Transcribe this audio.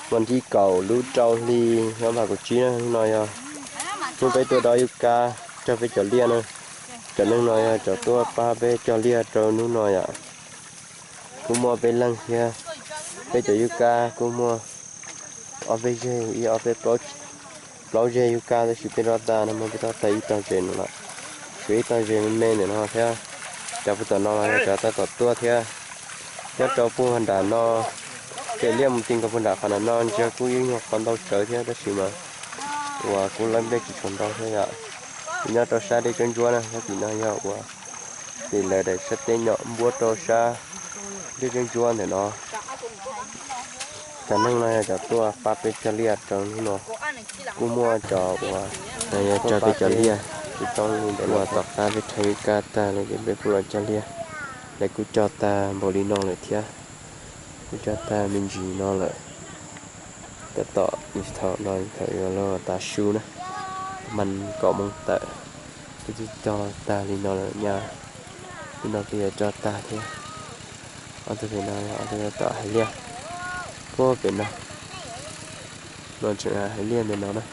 Hmo thib kaum lub rau hli ob phav kaum tsib na, hnub no yog hnub peb tuaj dob yub kab rau peb cov liaj na. Cov neeg no yog cov tuaj pab peb cog liaj rau hnub no yom. Kuj muaj peb leeg thiab, peb cov yub kab kuj muaj ob peb zeg, ib ob peb plaub zeg yub kab, tab sis peb dob tag no, muab peb dob tag ib tog zes no lawm. Tshuav ib tog zes me me ntawm no thiab. Cov puag tom no los yog cov tab tom tuaj thiab. Nyob rau puag nram no, ces liaj mus ti nkaus puag nram qhov nram no ntsia kuj yeej nyuag qhov ntau tsawv thiab, tab sis mas uas kuj lawb nplej tsis tshua ntau thiab yom. Ces nyob rau sab dej tsuab ntsuab na, sab tim no yog uas tim lawv daim sab teb nyom npuab rau sab dej tsuab ntsuab ntawm no. Cov neeg no yog cov tuaj pab peb cog liaj rau hnub no. Kuj muaj cov uas yog cog peb cov liaj, uas tom qab peb rhaub yub kab tag lawm ces peb kuj los cog liaj. Lawv kuj cog tag npaum li no lawm thiab, kuj cog tag me ntsis no lawm. Tab tom thaum no thaum yuav luag tav su na, mas kaum moos tawm, kuj twb cog tag li no lawm nyab. Hnub no kuj yuav cog tag thiab. Ob tug pem no, ob tug tab tom hais liaj. Puag pem no, no tseem hais liaj ntawm no na.